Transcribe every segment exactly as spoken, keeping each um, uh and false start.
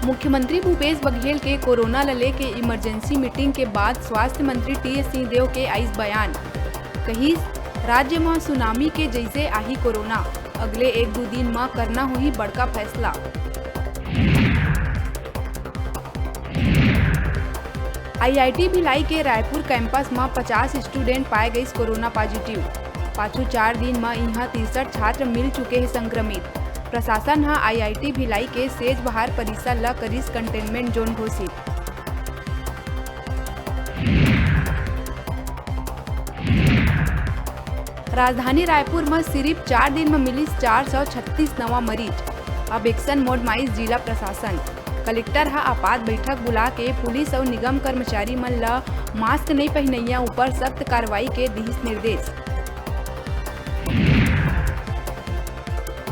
मुख्यमंत्री भूपेश बघेल के कोरोना ल लेके इमरजेंसी मीटिंग के बाद स्वास्थ्य मंत्री टीएस सिंहदेव के आइस बयान। कहिस, राज्य म सुनामी के जइसे आही कोरोना, अगले एक दू दिन म करना होही बड़का फैसला। आईआईटी भिलाई के रायपुर कैंपस म पचास स्टूडेंट पाए गइस कोरोना पॉजिटिव। पाछू चार दिन म इहां तिरसठ छात्र मिल चुके हे संक्रमित। प्रशासन ह आईआईटी भिलाई के सेजबहार परिसर ल करिस कंटेनमेंट जोन घोषित। राजधानी रायपुर म सिरिफ चार दिन म मिलिस चार सौ छत्तीस नवा मरीज। अब एक्शन मोड म आइस जिला प्रशासन। कलेक्टर ह आपात बैठक बुला के पुलिस अउ निगम कर्मचारी मन ल मास्क नइ पहिनइया ऊपर सख्त कार्रवाई के दिहिस निर्देश।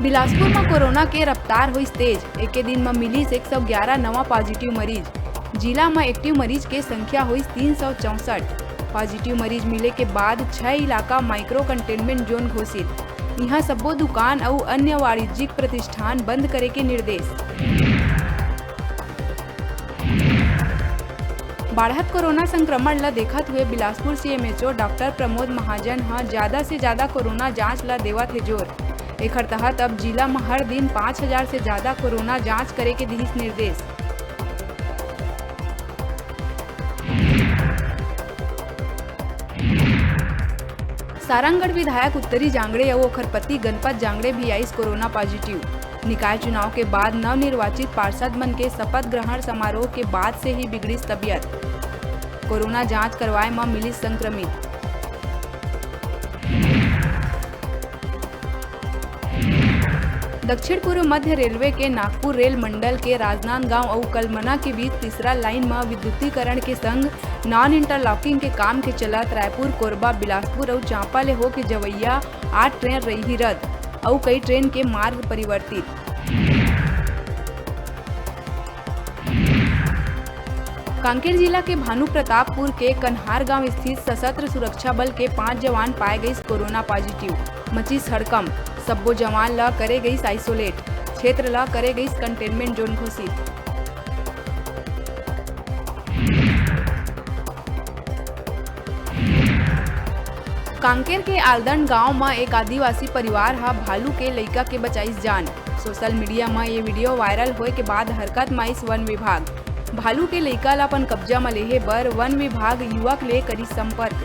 बिलासपुर म कोरोना के रफ्तार होइस तेज। एके दिन म मिलिस एक सौ ग्यारह नवा पॉजिटिव मरीज। जिला म एक्टिव मरीज के संख्या होइस तीन सौ चौसठ। पॉजिटिव मरीज मिले के बाद छह इलाका माइक्रो कंटेनमेंट जोन घोषित। इहां सब्बो दुकान अउ अन्य वाणिज्यिक प्रतिष्ठान बंद करे के निर्देश। बाढ़त कोरोना संक्रमण ल देखत हुए बिलासपुर सीएमएचओ डॉक्टर प्रमोद महाजन ह ज्यादा से ज्यादा कोरोना जांच ल देवत हे जोर। एखर तहत अब जिला म हर दिन पाँच हजार से ज्यादा कोरोना जांच करे के दिहिस निर्देश। सारंगढ़ विधायक उत्तरी जांगड़े अउ ओखर पति गणपत जांगड़े भी आइस कोरोना पॉजिटिव। निकाय चुनाव के बाद नवनिर्वाचित पार्षद मन के शपथ ग्रहण समारोह के बाद से ही बिगड़िस तबियत। कोरोना जांच करवाए म मिलिस संक्रमित। दक्षिण पूर्व मध्य रेलवे के नागपुर रेल मंडल के राजनांदगांव अउ कलमना के बीच तीसरा लाइन म विद्युतीकरण के संग नॉन इंटरलॉकिंग के काम के चलत रायपुर, कोरबा, बिलासपुर अउ चांपा ले होके जवइया आठ ट्रेन रइही रद्द, अउ कई ट्रेन के मार्ग परिवर्तित। कांकेर जिला के भानु प्रतापपुर के कन्हार गांव स्थित सशस्त्र सुरक्षा बल के पांच जवान पाए गइस कोरोना पॉजिटिव। मचिस हड़कंप, सब्बो जवान ल करे गइस आइसोलेट, क्षेत्र ल करे गइस कंटेनमेंट जोन घोषित। कांकेर के आलदंड गांव म एक आदिवासी परिवार ह भालू के लइका के बचाइस जान। सोशल मीडिया म ये वीडियो वायरल होए के बाद हरकत म आइस वन विभाग। भालू के लइका ल अपन कब्जा म लेहे बर वन विभाग युवक ले करिस संपर्क।